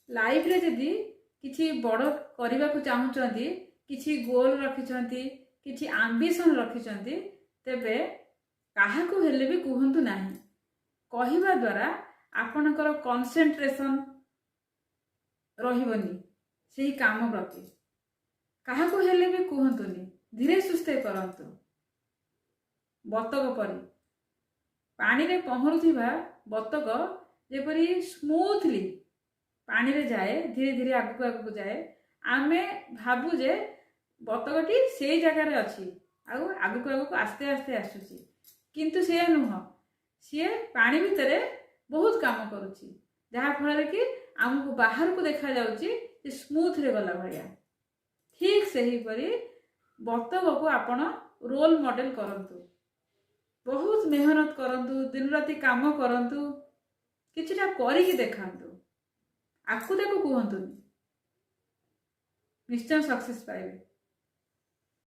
ଲାଇଫରେ ଯଦି କିଛି ବଡ଼ କରିବାକୁ ଚାହୁଁଛନ୍ତି, କିଛି ଗୋଲ୍ ରଖିଛନ୍ତି, କିଛି ଆମ୍ବିସନ୍ ରଖିଛନ୍ତି, ତେବେ କାହାକୁ ହେଲେ ବି କୁହନ୍ତୁ ନାହିଁ। କହିବା ଦ୍ୱାରା ଆପଣଙ୍କର କନସେନ୍ଟ୍ରେସନ୍ ରହିବନି ସେହି କାମ ପ୍ରତି। କାହାକୁ ହେଲେ ବି କୁହନ୍ତୁନି, ଧୀରେ ସୁସ୍ଥେ କରନ୍ତୁ। ବତକ ପରି, ପାଣିରେ ପହଁରୁଥିବା ବତକ ଯେପରି ସ୍ମୁଥଲି ପାଣିରେ ଯାଏ, ଧୀରେ ଧୀରେ ଆଗକୁ ଆଗକୁ ଯାଏ, ଆମେ ଭାବୁ ଯେ ବତକଟି ସେଇ ଜାଗାରେ ଅଛି ଆଉ ଆଗକୁ ଆଗକୁ ଆସ୍ତେ ଆସ୍ତେ ଆସୁଛି। କିନ୍ତୁ ସେୟା ନୁହଁ, ସିଏ ପାଣି ଭିତରେ ବହୁତ କାମ କରୁଛି, ଯାହାଫଳରେ କି ଆମକୁ ବାହାରକୁ ଦେଖାଯାଉଛି ଯେ ସ୍ମୁଥରେ ଗଲା ଭଳିଆ। ଠିକ୍ ସେହିପରି ବତକକୁ ଆପଣ ରୋଲ୍ ମଡେଲ କରନ୍ତୁ। ବହୁତ ମେହନତ କରନ୍ତୁ, ଦିନରାତି କାମ କରନ୍ତୁ, କିଛିଟା କରିକି ଦେଖାନ୍ତୁ, ଆକୁ ତାକୁ କୁହନ୍ତୁନି। ନିଶ୍ଚୟ ସକ୍ସେସ୍ ପାଇବେ।